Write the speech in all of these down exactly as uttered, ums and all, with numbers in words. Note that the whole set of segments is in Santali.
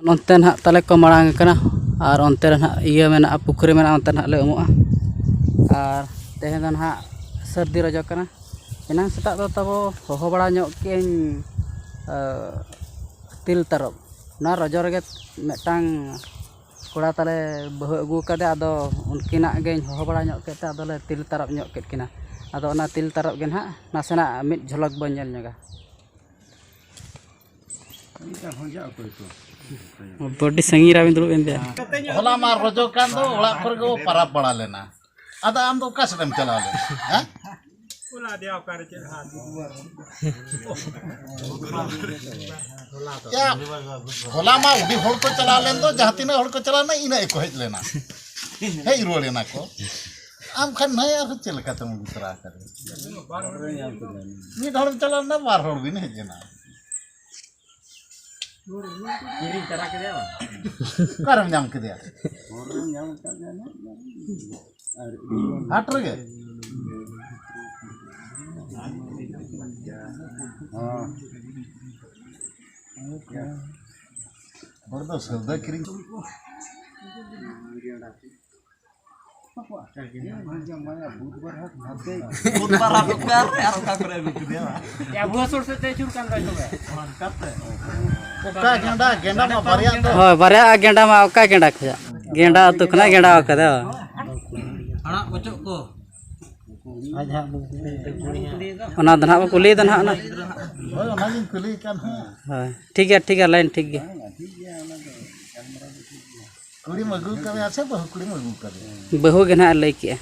ᱱᱚᱱᱛᱮ ᱱᱟᱦᱟᱜ ᱛᱟᱞᱮ ᱠᱚ ᱢᱟᱲᱟᱝ ᱟᱠᱟᱱᱟ ᱟᱨ ᱚᱱᱛᱮ ᱨᱮ ᱱᱟᱦᱟᱜ ᱤᱭᱟᱹ ᱢᱮᱱᱟᱜᱼᱟ, ᱯᱩᱠᱷᱨᱤ ᱢᱮᱱᱟᱜᱼᱟ, ᱚᱱᱛᱮ ᱱᱟᱦᱟᱜ ᱞᱮ ᱩᱢᱩᱜᱼᱟ᱾ ᱟᱨ ᱛᱮᱦᱮᱧ ᱫᱚ ᱱᱟᱦᱟᱜ ᱥᱟᱹᱨᱫᱤ ᱨᱚᱡᱚ ᱠᱟᱱᱟ᱾ ᱮᱱᱟᱝ ᱥᱮᱛᱟᱜ ᱫᱚ ᱛᱟᱵᱚ ᱦᱚᱦᱚ ᱵᱟᱲᱟ ᱧᱚᱜ ᱠᱮᱜᱼᱟᱹᱧ, ᱟᱹ, ᱛᱤᱞ ᱛᱟᱨᱚᱵ᱾ ᱚᱱᱟ ᱨᱚᱡᱚ ᱨᱮᱜᱮ ᱢᱤᱫᱴᱟᱝ ᱠᱚᱲᱟ ᱛᱟᱞᱮ ᱵᱟᱹᱦᱩ ᱟᱹᱜᱩ ᱟᱠᱟᱫᱮᱭᱟ, ᱟᱫᱚ ᱩᱱᱠᱤᱱᱟᱜ ᱜᱮᱧ ᱦᱚᱦᱚ ᱵᱟᱲᱟ ᱧᱚᱜ ᱠᱮᱫ ᱛᱮ ᱟᱫᱚᱞᱮ ᱛᱤᱞ ᱛᱟᱨᱚᱵ ᱧᱚᱜ ᱠᱮᱫ ᱠᱤᱱᱟ᱾ ᱟᱫᱚ ᱚᱱᱟ ᱛᱤᱞ ᱛᱟᱨᱚᱵ ᱜᱮ ᱱᱟᱦᱟᱜ ᱱᱟᱥᱮᱱᱟᱜ ᱢᱤᱫ ᱡᱷᱚᱞᱚᱠ ᱵᱚᱱ ᱧᱮᱞ ᱧᱚᱜᱟ᱾ ᱵᱚᱰᱤ ᱥᱟᱺᱜᱤᱧ ᱨᱮ ᱟᱵᱤᱱ ᱫᱩᱲᱩᱵ ᱮᱱ ᱛᱮ᱾ ᱦᱚᱞᱟ ᱢᱟ ᱨᱚᱡᱚ ᱠᱟᱱ ᱫᱚ ᱚᱲᱟᱜ ᱠᱚᱨᱮ ᱜᱮ ᱵᱚ ᱯᱟᱨᱟᱵᱽ ᱵᱟᱲᱟ ᱞᱮᱱᱟ᱾ ᱟᱫᱚ ᱟᱢ ᱫᱚ ᱚᱠᱟ ᱥᱮᱫ ᱮᱢ ᱪᱟᱞᱟᱣ ᱞᱮᱱᱟ? ᱦᱮᱸ? ᱭᱟ, ᱦᱚᱞᱟ ᱢᱟ ᱟᱹᱰᱤ ᱦᱚᱲ ᱠᱚ ᱪᱟᱞᱟᱣ ᱞᱮᱱ ᱫᱚ, ᱡᱟᱦᱟᱸ ᱛᱤᱱᱟᱹᱜ ᱦᱚᱲ ᱠᱚ ᱪᱟᱞᱟᱣ ᱞᱮᱱᱟ, ᱤᱱᱟᱹᱜ ᱜᱮᱠᱚ ᱦᱮᱡ ᱞᱮᱱᱟ᱾ ᱦᱮᱡ ᱨᱩᱣᱟᱹᱲ ᱮᱱᱟ ᱠᱚ᱾ ᱟᱢ ᱠᱷᱟᱱ ᱱᱟᱭ ᱟᱨᱦᱚᱸ ᱪᱮᱫ ᱞᱮᱠᱟᱛᱮᱢ ᱟᱹᱜᱩ ᱛᱚᱨᱟ ᱟᱠᱟᱫᱮᱭᱟ? ᱢᱤᱫ ᱦᱚᱲ ᱪᱟᱞᱟᱣ ᱞᱮᱱᱟ, ᱵᱟᱨ ᱦᱚᱲ ᱵᱤᱱ ᱦᱮᱡ ᱮᱱᱟ᱾ ᱠᱤᱨᱤᱧ ᱛᱟᱨᱟ ᱠᱮᱫᱮᱭᱟ ᱵᱟᱝ? ᱚᱠᱟᱨᱮᱢ ᱧᱟᱢ ᱠᱮᱫᱮᱭᱟ? ᱦᱚᱨ ᱨᱮ ᱧᱟᱢ ᱟᱠᱟᱫ ᱵᱮᱱᱟ᱾ ᱦᱟᱴ ᱨᱮᱜᱮ? ᱦᱚᱸ᱾ ᱦᱚᱲ ᱫᱚ ᱥᱚᱣᱫᱟ ᱠᱤᱨᱤᱧ᱾ ᱵᱩᱫᱷᱵᱟᱨ ᱦᱟᱴ ᱚᱠᱟ ᱨᱮ ᱟᱨ ᱚᱠᱟ ᱠᱚᱨᱮ ᱟᱹᱜᱩ ᱠᱮᱫᱮᱭᱟ? ᱚᱠᱟ ᱜᱮᱸᱰᱟ? ᱜᱮᱸᱰᱟ ᱢᱟ ᱵᱟᱨᱭᱟ ᱛᱚ᱾ ᱦᱳᱭ, ᱵᱟᱨᱭᱟ ᱜᱮᱸᱰᱟ ᱢᱟ ᱚᱠᱟ ᱜᱮᱸᱰᱟ ᱠᱷᱚᱱᱟᱜ? ᱜᱮᱸᱰᱟ ᱟᱹᱛᱩ ᱠᱷᱚᱱᱟᱜ ᱜᱮᱸᱰᱟ ᱟᱠᱟᱫᱟ᱾ ᱟᱲᱟᱜ ᱚᱪᱚᱜ ᱠᱚ᱾ ᱚᱱᱟ ᱫᱚ ᱱᱟᱦᱟᱜ ᱵᱚ ᱠᱩᱞᱤᱭᱮᱫᱟ ᱱᱟᱦᱟᱜ ᱚᱱᱟ᱾ ᱦᱳᱭ, ᱚᱱᱟᱜᱤᱧ ᱠᱩᱞᱤᱭᱮ ᱠᱟᱱ ᱦᱟᱸᱜ᱾ ᱦᱳᱭ, ᱴᱷᱤᱠ ᱜᱮᱭᱟ, ᱴᱷᱤᱠ ᱜᱮᱭᱟ, ᱞᱟᱭᱤᱱ ᱴᱷᱤᱠ ᱜᱮᱭᱟ᱾ ᱠᱩᱲᱤᱢ ᱟᱹᱜᱩ ᱠᱟᱫᱮᱭᱟ ᱥᱮ ᱵᱟᱹᱦᱩ ᱠᱩᱲᱤᱢ ᱟᱹᱜᱩ ᱠᱟᱫᱮᱭᱟ? ᱵᱟᱹᱦᱩ ᱜᱮ ᱱᱟᱦᱟᱜ ᱞᱟᱹᱭ ᱠᱮᱜᱼᱟ᱾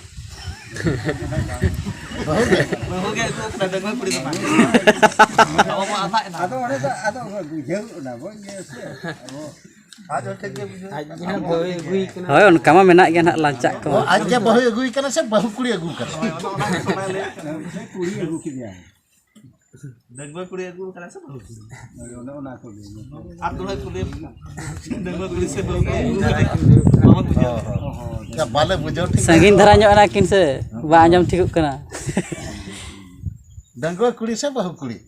ᱵᱟᱹᱦᱩ ᱜᱮ? ᱵᱟᱹᱦᱩ ᱜᱮ ᱟᱹᱜᱩ ᱠᱟᱱᱟ, ᱰᱟᱺᱜᱩᱣᱟᱹ ᱠᱩᱲᱤ ᱫᱚ ᱵᱟᱝ᱾ ᱟᱵᱚ ᱢᱟ ᱟᱫᱷᱟ ᱮᱱᱟ᱾ ᱟᱫᱚ ᱚᱸᱰᱮ ᱫᱚ, ᱟᱫᱚ ᱵᱩᱡᱷᱟᱹᱣ ᱚᱱᱟ ᱵᱚᱱ ᱧᱮᱞ ᱥᱮ, ᱟᱵᱚ ᱟᱡ ᱦᱚᱸ ᱴᱷᱤᱠ ᱜᱮ ᱵᱩᱡᱷᱟᱹᱣ᱾ ᱟᱡ ᱜᱮ ᱱᱟᱦᱟᱜ ᱵᱟᱹᱦᱩᱭ ᱟᱹᱜᱩᱭ ᱠᱟᱱᱟ᱾ ᱦᱳᱭ, ᱚᱱᱠᱟ ᱢᱟ ᱢᱮᱱᱟᱜ ᱜᱮᱭᱟ ᱱᱟᱦᱟᱜ ᱞᱟᱧᱪᱟᱜ ᱠᱚ᱾ ᱟᱡ ᱜᱮ ᱵᱟᱹᱦᱩᱭ ᱟᱹᱜᱩᱭ ᱠᱟᱱᱟ ᱥᱮ ᱵᱟᱹᱦᱩ ᱠᱩᱲᱤ ᱟᱹᱜᱩ ᱠᱟᱱᱟ? ᱦᱳᱭ, ᱚᱱᱟ, ᱚᱱᱟ ᱜᱮ ᱥᱚᱢᱚᱭ ᱞᱟᱹᱭ ᱠᱟᱱᱟ᱾ ᱥᱮ ᱠᱩᱲᱤ ᱟᱹᱜᱩ ᱠᱮᱫᱮᱭᱟ? ᱰᱟᱺᱜᱩᱣᱟᱹ ᱠᱩᱲᱤ ᱟᱹᱜᱩ ᱠᱟᱱᱟ ᱥᱮ ᱵᱟᱹᱦᱩ ᱠᱩᱲᱤ? ᱦᱳᱭ, ᱚᱱᱮ ᱚᱱᱟ ᱠᱚ ᱞᱟᱹᱭ ᱢᱮ᱾ ᱟᱨ ᱛᱷᱚᱲᱟ ᱠᱩᱞᱤ, ᱰᱟᱺᱜᱩᱣᱟᱹ ᱠᱩᱲᱤ ᱥᱮ ᱵᱟᱹᱦᱩ ᱠᱩᱲᱤ ᱟᱹᱜᱩ ᱠᱟᱱᱟ? ᱵᱟᱵᱚᱱ ᱵᱩᱡᱷᱟᱹᱣ᱾ ᱦᱚᱸ, ᱦᱚᱸ, ᱦᱚᱸ᱾ ᱭᱟ, ᱵᱟᱞᱮ ᱵᱩᱡᱷᱟᱹᱣ ᱴᱷᱤᱠ᱾ ᱥᱟᱺᱜᱤᱧ ᱫᱷᱟᱨᱟ ᱧᱚᱜ ᱮᱱᱟ ᱠᱤᱱ ᱥᱮ, ᱵᱟᱝ ᱟᱸᱡᱚᱢ ᱴᱷᱤᱠᱚᱜ ᱠᱟᱱᱟ᱾ ᱰᱟᱺᱜᱩᱣᱟᱹ ᱠᱩᱲᱤ ᱥᱮ ᱵᱟᱹᱦᱩ ᱠᱩᱲᱤ?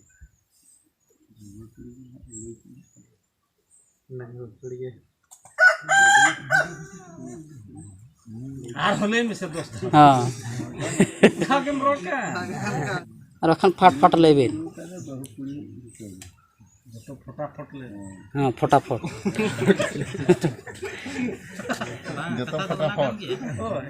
ᱟᱨᱦᱚᱸ ᱞᱟᱹᱭ ᱢᱮᱥᱮ ᱫᱚᱥ ᱫᱷᱟᱣ᱾ ᱦᱮᱸ᱾ ᱡᱟᱦᱟᱸ ᱜᱮᱢ ᱨᱚᱲ ᱠᱟᱱ᱾ ᱟᱨ ᱵᱟᱠᱷᱟᱱ ᱯᱷᱟᱴ ᱯᱷᱟᱴ ᱞᱟᱹᱭ ᱵᱤᱱ᱾ ᱡᱚᱛᱚ ᱯᱷᱚᱴᱟᱯᱷᱚᱴ ᱞᱟᱹᱭ ᱢᱮ᱾ ᱦᱮᱸ, ᱯᱷᱚᱴᱟᱯᱷᱚᱴ᱾ ᱡᱚᱛᱚ ᱯᱷᱚᱴᱟᱯᱷᱚᱴ᱾ ᱦᱳᱭ᱾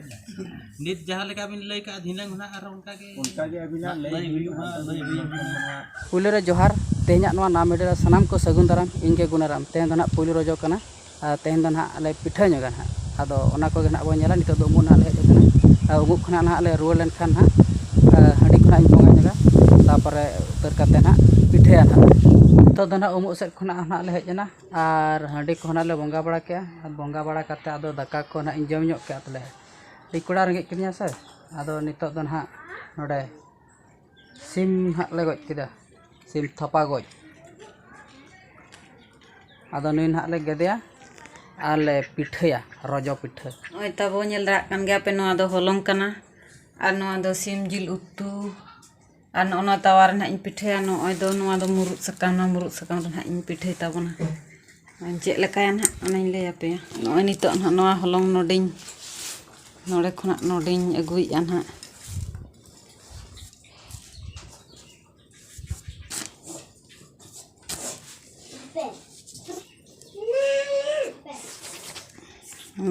ᱱᱤᱛ ᱡᱟᱦᱟᱸ ᱞᱮᱠᱟ ᱵᱤᱱ ᱞᱟᱹᱭ ᱠᱟᱜᱼᱟ, ᱫᱷᱤᱱᱟᱹᱝ ᱦᱚᱸ ᱱᱟᱜ ᱟᱨ ᱚᱱᱠᱟ ᱜᱮ ᱚᱱᱠᱟ ᱜᱮ ᱟᱹᱵᱤᱱᱟᱜ ᱞᱟᱹᱭ ᱦᱩᱭᱩᱜᱼᱟ, ᱞᱟᱹᱭ ᱦᱩᱭᱩᱜᱼᱟ᱾ ᱯᱩᱭᱞᱩ ᱨᱮ ᱡᱚᱦᱟᱨ, ᱛᱮᱦᱮᱧᱟᱜ ᱱᱚᱣᱟ ᱱᱟᱢ ᱵᱷᱤᱰᱤᱭᱳ ᱨᱮ ᱥᱟᱱᱟᱢ ᱠᱚ ᱥᱟᱹᱜᱩᱱ ᱫᱟᱨᱟᱢ, ᱤᱧ ᱜᱮ ᱜᱩᱱᱟᱨᱟᱢ᱾ ᱛᱮᱦᱮᱧ ᱫᱚ ᱱᱟᱦᱟᱜ ᱯᱩᱭᱞᱩ ᱨᱚᱡᱚ ᱠᱟᱱᱟ, ᱟᱨ ᱛᱮᱦᱮᱧ ᱫᱚ ᱱᱟᱦᱟᱜ ᱞᱮ ᱯᱤᱴᱷᱟᱹ ᱧᱚᱜᱟ ᱱᱟᱦᱟᱜ᱾ ᱟᱫᱚ ᱚᱱᱟ ᱠᱚᱜᱮ ᱱᱟᱦᱟᱜ ᱵᱚᱱ ᱧᱮᱞᱟ᱾ ᱱᱤᱛᱚᱜ ᱫᱚ ᱩᱢᱩᱜ ᱱᱟᱦᱟᱜ ᱞᱮ ᱦᱮᱡ ᱟᱠᱟᱱᱟ, ᱟᱨ ᱩᱢᱩᱜ ᱠᱷᱚᱱᱟᱜ ᱱᱟᱦᱟᱜ ᱞᱮ ᱨᱩᱣᱟᱹᱲ ᱞᱮᱱᱠᱷᱟᱱ ᱱᱟᱦᱟᱜ, ᱟᱨ ᱦᱟᱺᱰᱤ ᱠᱷᱚᱱᱟᱜ ᱤᱧ ᱵᱚᱸᱜᱟ ᱧᱚᱜᱟ, ᱛᱟᱨᱯᱚᱨᱮ ᱩᱛᱟᱹᱨ ᱠᱟᱛᱮ ᱱᱟᱦᱟᱜ ᱯᱤᱴᱷᱟᱹᱭᱟ ᱱᱟᱦᱟᱜ᱾ ᱱᱤᱛᱚᱜ ᱫᱚ ᱱᱟᱦᱟᱜ ᱩᱢᱩᱜ ᱥᱮᱫ ᱠᱷᱚᱱᱟᱜ ᱱᱟᱦᱟᱜ ᱞᱮ ᱦᱮᱡ ᱮᱱᱟ, ᱟᱨ ᱦᱟᱺᱰᱤ ᱠᱚᱦᱚᱸ ᱱᱟᱦᱟᱜ ᱞᱮ ᱵᱚᱸᱜᱟ ᱵᱟᱲᱟ ᱠᱮᱜᱼᱟ, ᱟᱨ ᱵᱚᱸᱜᱟ ᱵᱟᱲᱟ ᱠᱟᱛᱮ ᱟᱫᱚ ᱫᱟᱠᱟ ᱠᱚ ᱱᱟᱦᱟᱜ ᱤᱧ ᱡᱚᱢ ᱧᱚᱜ ᱠᱮᱜᱼᱟ᱾ ᱛᱟᱦᱞᱮ ᱟᱹᱰᱤ ᱠᱚᱲᱟ ᱨᱮᱸᱜᱮᱡ ᱠᱤᱫᱤᱧᱟ ᱥᱮ, ᱟᱫᱚ ᱱᱤᱛᱚᱜ ᱫᱚ ᱱᱟᱦᱟᱜ ᱱᱚᱰᱮ ᱥᱤᱢ ᱦᱟᱸᱜ ᱞᱮ ᱜᱚᱡ ᱠᱮᱫᱟ, ᱥᱤᱢ ᱛᱷᱟᱯᱟ ᱜᱚᱡ᱾ ᱟᱫᱚ ᱱᱩᱭ ᱱᱟᱦᱟᱜ ᱞᱮ ᱜᱮᱫᱮᱭᱟ ᱟᱨ ᱞᱮ ᱯᱤᱴᱷᱟᱹᱭᱟ ᱨᱚᱡᱚ ᱯᱤᱴᱷᱟᱹ᱾ ᱱᱚᱜᱼᱚᱭ ᱛᱟᱵᱚ ᱧᱮᱞ ᱫᱟᱲᱮᱭᱟᱜ ᱠᱟᱱ ᱜᱮᱭᱟ ᱯᱮ, ᱱᱚᱣᱟ ᱫᱚ ᱦᱚᱞᱚᱝ ᱠᱟᱱᱟ ᱟᱨ ᱱᱚᱣᱟ ᱫᱚ ᱥᱤᱢ ᱡᱤᱞ ᱩᱛᱩ᱾ ᱟᱨ ᱱᱚᱜᱼᱚ ᱱᱚᱣᱟ ᱛᱟᱣᱟ ᱨᱮ ᱱᱟᱦᱟᱜ ᱤᱧ ᱯᱤᱴᱷᱟᱹᱭᱟ᱾ ᱱᱚᱜᱼᱚᱭ ᱫᱚ ᱱᱚᱣᱟ ᱫᱚ ᱢᱩᱨᱩᱫ ᱥᱟᱠᱟᱢ, ᱱᱚᱣᱟ ᱢᱩᱨᱩᱫ ᱥᱟᱠᱟᱢ ᱨᱮ ᱱᱟᱦᱟᱜ ᱤᱧ ᱯᱤᱴᱷᱟᱹᱭ ᱛᱟᱵᱚᱱᱟ᱾ ᱪᱮᱫ ᱞᱮᱠᱟᱭᱟ ᱱᱟᱦᱟᱜ ᱚᱱᱟᱧ ᱞᱟᱹᱭ ᱟᱯᱮᱭᱟ᱾ ᱱᱚᱜᱼᱚᱭ ᱱᱤᱛᱚᱜ ᱱᱟᱦᱟᱜ ᱱᱚᱣᱟ ᱦᱚᱞᱚᱝ ᱱᱚᱰᱮᱧ, ᱱᱚᱰᱮ ᱠᱷᱚᱱᱟᱜ ᱱᱚᱰᱮᱧ ᱟᱹᱜᱩᱭᱮᱫᱼᱟ ᱱᱟᱦᱟᱜ᱾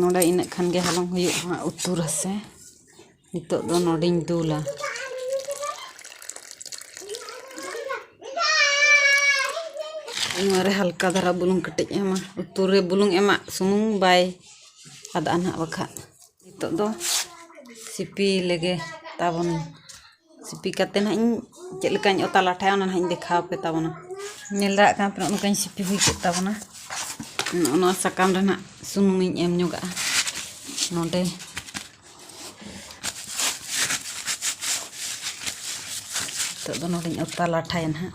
ᱱᱚᱰᱮ ᱤᱱᱟᱹᱜ ᱠᱷᱟᱱ ᱜᱮ ᱦᱚᱞᱚᱝ ᱦᱩᱭᱩᱜᱼᱟ ᱦᱟᱸᱜ ᱩᱛᱩ ᱨᱮᱥᱮ᱾ ᱱᱤᱛᱚᱜ ᱫᱚ ᱱᱚᱰᱮᱧ ᱫᱩᱞᱟ᱾ ᱱᱚᱣᱟ ᱨᱮ ᱦᱟᱞᱠᱟ ᱫᱷᱟᱨᱟ ᱵᱩᱞᱩᱝ ᱠᱟᱹᱴᱤᱡ ᱮᱢᱟ᱾ ᱩᱛᱩ ᱨᱮ ᱵᱩᱞᱩᱝ ᱮᱢᱟᱜ ᱥᱩᱢᱩᱝ ᱵᱟᱭ ᱟᱫᱟ ᱱᱟᱦᱟᱜ ᱵᱟᱠᱷᱟᱡ᱾ ᱱᱤᱛᱚᱜ ᱫᱚ ᱥᱤᱯᱤ ᱞᱮᱜᱮ ᱛᱟᱵᱚᱱ᱾ ᱥᱤᱯᱤ ᱠᱟᱛᱮ ᱱᱟᱦᱟᱜ ᱤᱧ ᱪᱮᱫ ᱞᱮᱠᱟᱧ ᱚᱛᱟ ᱞᱟᱴᱷᱟᱭᱟ, ᱚᱱᱟ ᱱᱟᱦᱟᱜ ᱤᱧ ᱫᱮᱠᱷᱟᱣ ᱟᱯᱮ ᱛᱟᱵᱚᱱᱟ᱾ ᱧᱮᱞ ᱫᱟᱲᱮᱭᱟᱜ ᱠᱟᱱᱟ ᱯᱮ, ᱱᱚᱜᱼᱚ ᱱᱚᱝᱠᱟᱧ ᱥᱤᱯᱤ ᱦᱩᱭ ᱠᱮᱫ ᱛᱟᱵᱚᱱᱟ᱾ ᱱᱚᱜᱼᱚ ᱱᱚᱣᱟ ᱥᱟᱠᱟᱢ ᱨᱮ ᱱᱟᱦᱟᱜ ᱥᱩᱱᱩᱢᱤᱧ ᱮᱢ ᱧᱚᱜᱟᱜᱼᱟ ᱱᱚᱰᱮ᱾ ᱱᱤᱛᱚᱜ ᱫᱚ ᱱᱚᱰᱮᱧ ᱚᱛᱟ ᱞᱟᱴᱷᱟᱭᱟ ᱱᱟᱦᱟᱜ᱾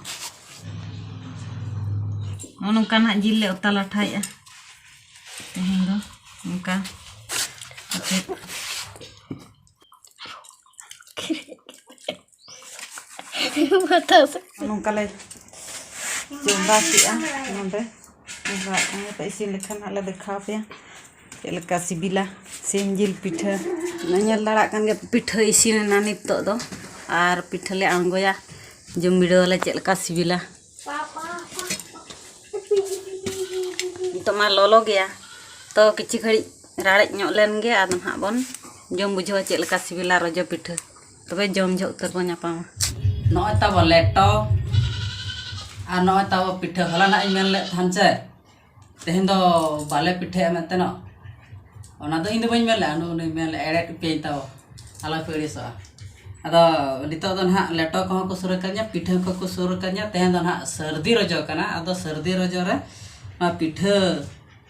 ᱱᱚᱜᱼᱚ ᱱᱚᱝᱠᱟ ᱱᱟᱦᱟᱜ ᱡᱤᱞ ᱞᱮ ᱚᱛᱟ ᱞᱟᱴᱷᱟᱭᱮᱜᱼᱟ ᱛᱮᱦᱮᱧ ᱫᱚ᱾ ᱱᱚᱝᱠᱟ ᱠᱟᱛᱮ ᱵᱟᱛᱟᱣ ᱥᱮ᱾ ᱱᱚᱝᱠᱟ ᱞᱮ ᱪᱚᱸᱫᱟ ᱠᱮᱜᱼᱟ ᱱᱚᱰᱮ᱾ ᱤᱥᱤᱱ ᱞᱮᱠᱷᱟᱱ ᱦᱟᱸᱜ ᱞᱮ ᱫᱮᱠᱷᱟᱣ ᱟᱯᱮᱭᱟ ᱪᱮᱫ ᱞᱮᱠᱟ ᱥᱤᱵᱤᱞᱟ ᱥᱤᱢ ᱡᱤᱞ ᱯᱤᱴᱷᱟᱹ᱾ ᱧᱮᱞ ᱫᱟᱲᱮᱭᱟᱜ ᱠᱟᱱ ᱜᱮᱭᱟ, ᱯᱤᱴᱷᱟᱹ ᱤᱥᱤᱱ ᱮᱱᱟ ᱱᱤᱛᱚᱜ ᱫᱚ, ᱟᱨ ᱯᱤᱴᱷᱟᱹ ᱞᱮ ᱟᱬᱜᱚᱭᱟ᱾ ᱡᱚᱢ ᱵᱤᱰᱟᱹᱣ ᱟᱞᱮ ᱪᱮᱫ ᱞᱮᱠᱟ ᱥᱤᱵᱤᱞᱟ᱾ ᱱᱤᱛᱚᱜ ᱢᱟ ᱞᱚᱞᱚ ᱜᱮᱭᱟ, ᱛᱚ ᱠᱤᱪᱷᱩ ᱜᱷᱟᱹᱲᱤᱡ ᱨᱟᱲᱮᱡ ᱧᱚᱜ ᱞᱮᱱ ᱜᱮ, ᱟᱫᱚ ᱱᱟᱦᱟᱜ ᱵᱚᱱ ᱡᱚᱢ ᱵᱩᱡᱷᱟᱹᱣᱟ ᱪᱮᱫ ᱞᱮᱠᱟ ᱥᱤᱵᱤᱞᱟ ᱨᱚᱡᱚ ᱯᱤᱴᱷᱟᱹ᱾ ᱛᱚᱵᱮ ᱡᱚᱢ ᱡᱚᱦᱚᱜ ᱩᱛᱟᱹᱨ ᱵᱚᱱ ᱧᱟᱯᱟᱢᱟ᱾ ᱱᱚᱜᱼᱚᱭ ᱛᱟᱵᱚ ᱞᱮᱴᱚ ᱟᱨ ᱱᱚᱜᱼᱚᱭ ᱛᱟᱵᱚ ᱯᱤᱴᱷᱟᱹ᱾ ᱦᱚᱞᱟ ᱱᱟᱦᱟᱜ ᱤᱧ ᱢᱮᱱ ᱞᱮᱫ ᱛᱟᱦᱮᱱ ᱪᱮ, ᱛᱮᱦᱮᱧ ᱫᱚ ᱵᱟᱞᱮ ᱯᱤᱴᱷᱟᱹᱭᱟ ᱢᱮᱱᱛᱮ ᱱᱚᱜ, ᱚᱱᱟ ᱫᱚ ᱤᱧ ᱫᱚ ᱵᱟᱹᱧ ᱢᱮᱱ ᱞᱮᱫᱼᱟ, ᱩᱱᱤ ᱩᱱᱤ ᱢᱮᱱ ᱞᱮᱫᱼᱟ, ᱮᱲᱮ ᱦᱚᱴᱚ ᱯᱮᱭᱟᱹᱧ ᱛᱟᱵᱚ, ᱟᱞᱚ ᱯᱮ ᱟᱹᱲᱤᱥᱚᱜᱼᱟ᱾ ᱟᱫᱚ ᱱᱤᱛᱚᱜ ᱫᱚ ᱱᱟᱦᱟᱜ ᱞᱮᱴᱚ ᱠᱚᱦᱚᱸ ᱠᱚ ᱥᱩᱨ ᱟᱠᱟᱫᱤᱧᱟ, ᱯᱤᱴᱷᱟᱹ ᱠᱚᱠᱚ ᱥᱩᱨ ᱟᱠᱟᱫᱤᱧᱟ᱾ ᱛᱮᱦᱮᱧ ᱫᱚ ᱱᱟᱦᱟᱜ ᱥᱟᱹᱨᱫᱤ ᱨᱚᱡᱚ ᱠᱟᱱᱟ, ᱟᱫᱚ ᱥᱟᱹᱨᱫᱤ ᱨᱚᱡᱚ ᱨᱮ ᱱᱚᱣᱟ ᱯᱤᱴᱷᱟᱹ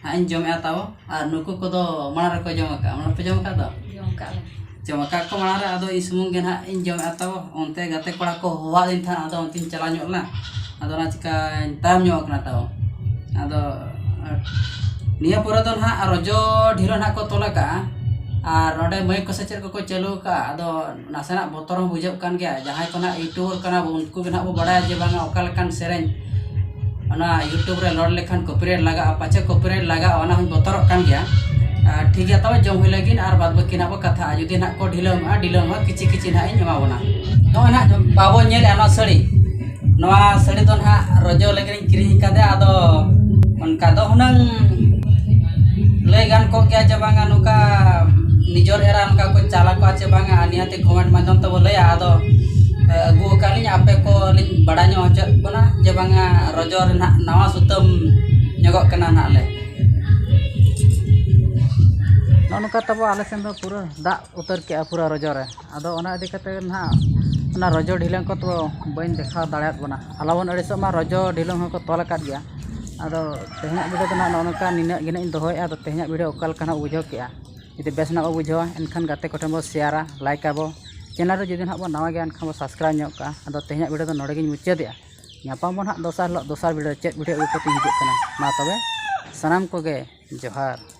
ᱦᱟᱸᱜ ᱤᱧ ᱡᱚᱢᱮᱫᱼᱟ ᱛᱟᱵᱚ᱾ ᱟᱨ ᱱᱩᱠᱩ ᱠᱚᱫᱚ ᱢᱟᱲᱟᱝ ᱨᱮᱠᱚ ᱡᱚᱢ ᱟᱠᱟᱫᱼᱟ, ᱢᱟᱲᱟᱝ ᱯᱮ ᱡᱚᱢ ᱟᱠᱟᱫ ᱫᱚ? ᱡᱚᱢ ᱟᱠᱟᱫ ᱞᱮ᱾ ᱡᱚᱢ ᱟᱠᱟᱫ ᱠᱚ ᱢᱟᱲᱟᱝ ᱨᱮ, ᱟᱫᱚ ᱤᱧ ᱥᱩᱢᱩᱝ ᱜᱮ ᱱᱟᱦᱟᱜ ᱤᱧ ᱡᱚᱢᱮᱫᱼᱟ ᱛᱟᱵᱚ᱾ ᱚᱱᱛᱮ ᱜᱟᱛᱮ ᱠᱚᱲᱟ ᱠᱚ ᱦᱚᱦᱚᱣᱟᱫᱤᱧ ᱛᱟᱦᱮᱸᱫ, ᱟᱫᱚ ᱚᱱᱛᱮᱧ ᱪᱟᱞᱟᱣ ᱧᱚᱜ ᱞᱮᱱᱟ, ᱟᱫᱚ ᱚᱱᱟ ᱪᱤᱠᱟᱹᱧ ᱛᱟᱭᱚᱢ ᱧᱚᱜ ᱟᱠᱟᱱᱟ ᱛᱟᱵᱚ᱾ ᱟᱫᱚ ᱱᱤᱭᱟᱹ ᱯᱚᱨᱮ ᱫᱚ ᱱᱟᱦᱟᱜ ᱨᱚᱡᱚ ᱰᱷᱤᱞᱟᱹ ᱱᱟᱦᱟᱜ ᱠᱚ ᱛᱚᱞ ᱟᱠᱟᱫᱼᱟ, ᱟᱨ ᱱᱚᱰᱮ ᱢᱟᱹᱭᱤᱠ ᱠᱚ ᱥᱮ ᱪᱮᱫ ᱠᱚᱠᱚ ᱪᱟᱹᱞᱩ ᱟᱠᱟᱫᱼᱟ, ᱟᱫᱚ ᱱᱟᱥᱮᱱᱟᱜ ᱵᱚᱛᱚᱨ ᱦᱚᱸ ᱵᱩᱡᱷᱟᱹᱜ ᱠᱟᱱ ᱜᱮᱭᱟ᱾ ᱡᱟᱦᱟᱸᱭ ᱠᱚ ᱱᱟᱦᱟᱜ YouTuber ᱠᱟᱱᱟ ᱵᱚ, ᱩᱱᱠᱩ ᱜᱮ ᱱᱟᱦᱟᱜ ᱵᱚ ᱵᱟᱲᱟᱭᱟ ᱡᱮ ᱵᱟᱝᱟ ᱚᱠᱟ ᱞᱮᱠᱟᱱ ᱥᱮᱨᱮᱧ ᱚᱱᱟ YouTube ᱨᱮ load ᱞᱮᱠᱷᱟᱱ copyright ᱞᱟᱜᱟᱜᱼᱟ, ᱯᱟᱪᱷᱮ copyright ᱞᱟᱜᱟᱜᱼᱟ, ᱚᱱᱟ ᱦᱚᱸᱧ ᱵᱚᱛᱚᱨᱚᱜ ᱠᱟᱱ ᱜᱮᱭᱟ᱾ ᱟᱨ ᱴᱷᱤᱠ ᱜᱮᱭᱟ, ᱛᱚᱵᱮ ᱡᱚᱢ ᱦᱩᱭ ᱞᱟᱹᱜᱤᱫ, ᱟᱨ ᱵᱟᱫᱽ ᱵᱟᱹᱠᱤ ᱱᱟᱦᱟᱜ ᱵᱚ ᱠᱟᱛᱷᱟᱜᱼᱟ᱾ ᱡᱩᱫᱤ ᱱᱟᱦᱟᱜ ᱠᱚ ᱰᱷᱤᱞᱟᱹᱣ ᱮᱢᱚᱜᱼᱟ, ᱰᱷᱤᱞᱟᱹᱣ ᱮᱢᱚᱜᱼᱟ, ᱠᱤᱪᱷᱤ ᱠᱤᱪᱷᱤ ᱱᱟᱦᱟᱜ ᱤᱧ ᱮᱢᱟ ᱵᱚᱱᱟ᱾ ᱱᱚᱜᱼᱚᱭ ᱱᱟᱦᱟᱜ ᱵᱟᱵᱚ ᱧᱮᱞᱮᱫᱼᱟ ᱱᱚᱣᱟ ᱥᱟᱹᱲᱤ, ᱱᱚᱣᱟ ᱥᱟᱹᱲᱤ ᱫᱚ ᱱᱟᱦᱟᱜ ᱨᱚᱡᱚ ᱞᱟᱹᱜᱤᱫ ᱤᱧ ᱠᱤᱨᱤᱧ ᱟᱠᱟᱫᱟ᱾ ᱟᱫᱚ ᱚᱱᱠᱟ ᱫᱚ ᱦᱩᱱᱟᱹᱝ ᱞᱟᱹᱭ ᱜᱟᱱ ᱠᱚᱜ ᱜᱮᱭᱟ ᱡᱮ ᱵᱟᱝᱟ ᱱᱚᱝᱠᱟ ᱱᱤᱡᱚᱨ ᱮᱨᱟ ᱱᱚᱝᱠᱟ ᱠᱚ ᱪᱟᱞ ᱟᱠᱚᱣᱟ ᱪᱮ ᱵᱟᱝᱟ, ᱱᱤᱭᱟᱹᱛᱮ comment ᱢᱟᱫᱽᱫᱷᱚᱢ ᱛᱮᱵᱚ ᱞᱟᱹᱭᱟ᱾ ᱟᱫᱚ, ᱮ, ᱟᱹᱜᱩ ᱟᱠᱟᱫ ᱞᱤᱧ, ᱟᱯᱮ ᱠᱚ ᱞᱤᱧ ᱵᱟᱲᱟᱭ ᱧᱚᱜ ᱦᱚᱪᱚᱭᱮᱫ ᱵᱚᱱᱟ ᱡᱮ ᱵᱟᱝᱟ ᱨᱚᱡᱚ ᱨᱮᱱᱟᱜ ᱱᱟᱣᱟ ᱥᱩᱛᱟᱹᱢ ᱧᱚᱜᱚᱜ ᱠᱟᱱᱟ ᱱᱟᱦᱟᱜ ᱞᱮ᱾ ᱱᱚᱜᱼᱚ ᱱᱚᱝᱠᱟ ᱛᱟᱵᱚ ᱟᱞᱮ ᱥᱮᱱ ᱫᱚ ᱯᱩᱨᱟᱹ ᱫᱟᱜ ᱩᱛᱟᱹᱨ ᱠᱮᱜᱼᱟ ᱯᱩᱨᱟᱹ ᱨᱚᱡᱚ ᱨᱮ᱾ ᱟᱫᱚ ᱚᱱᱟ ᱤᱫᱤ ᱠᱟᱛᱮ ᱱᱟᱦᱟᱜ ᱚᱱᱟ ᱨᱚᱡᱚ ᱰᱷᱤᱞᱟᱹᱝ ᱠᱚ ᱛᱚ ᱵᱟᱹᱧ ᱫᱮᱠᱷᱟᱣ ᱫᱟᱲᱮᱭᱟᱫ ᱵᱚᱱᱟ᱾ ᱟᱞᱚ ᱵᱚᱱ ᱟᱹᱲᱤᱥᱚᱜ ᱢᱟ, ᱨᱚᱡᱚ ᱰᱷᱤᱞᱟᱹᱝ ᱦᱚᱸᱠᱚ ᱛᱚᱞ ᱟᱠᱟᱫ ᱜᱮᱭᱟ᱾ ᱟᱫᱚ ᱛᱮᱦᱮᱧᱟᱜ video ᱫᱚ ᱱᱟᱦᱟᱜ ᱱᱚᱜᱼᱚ ᱱᱚᱝᱠᱟ ᱱᱤᱱᱟᱹᱜ ᱜᱮ ᱱᱟᱦᱟᱜ ᱤᱧ ᱫᱚᱦᱚᱭᱮᱫᱼᱟ᱾ ᱟᱫᱚ ᱛᱮᱦᱮᱧᱟᱜ video ᱚᱠᱟ ᱞᱮᱠᱟ ᱱᱟᱦᱟᱜ ᱵᱩᱡᱷᱟᱹᱣ ᱠᱮᱜᱼᱟ, ᱡᱩᱫᱤ ᱵᱮᱥ ᱱᱟᱦᱟᱜ ᱵᱚ ᱵᱩᱡᱷᱟᱹᱣᱟ ᱮᱱᱠᱷᱟᱱ ᱜᱟᱛᱮ ᱠᱚᱴᱷᱮᱱ ᱵᱚ share ᱟ, like ᱟᱵᱚ᱾ Channel ᱨᱮ ᱡᱩᱫᱤ ᱱᱟᱦᱟᱜ ᱵᱚ ᱱᱟᱣᱟ ᱜᱮᱭᱟ ᱮᱱᱠᱷᱟᱱ ᱵᱚ subscribe ᱧᱚᱜ ᱠᱟᱜᱼᱟ᱾ ᱟᱫᱚ ᱛᱮᱦᱮᱧᱟᱜ video ᱫᱚ ᱱᱚᱰᱮ ᱜᱤᱧ ᱢᱩᱪᱟᱹᱫᱮᱜᱼᱟ᱾ ᱧᱟᱯᱟᱢ ᱵᱚᱱ ᱦᱟᱸᱜ ᱫᱚᱥᱟᱨ ᱦᱤᱞᱳᱜ ᱫᱚᱥᱟᱨ video ᱪᱮᱫ video ᱟᱹᱜᱩ ᱠᱟᱛᱮᱧ ᱦᱤᱡᱩᱜ ᱠᱟᱱᱟ᱾ ᱢᱟ ᱛᱚᱵᱮ ᱥᱟᱱᱟᱢ ᱠᱚᱜᱮ ᱡᱚᱦᱟᱨ᱾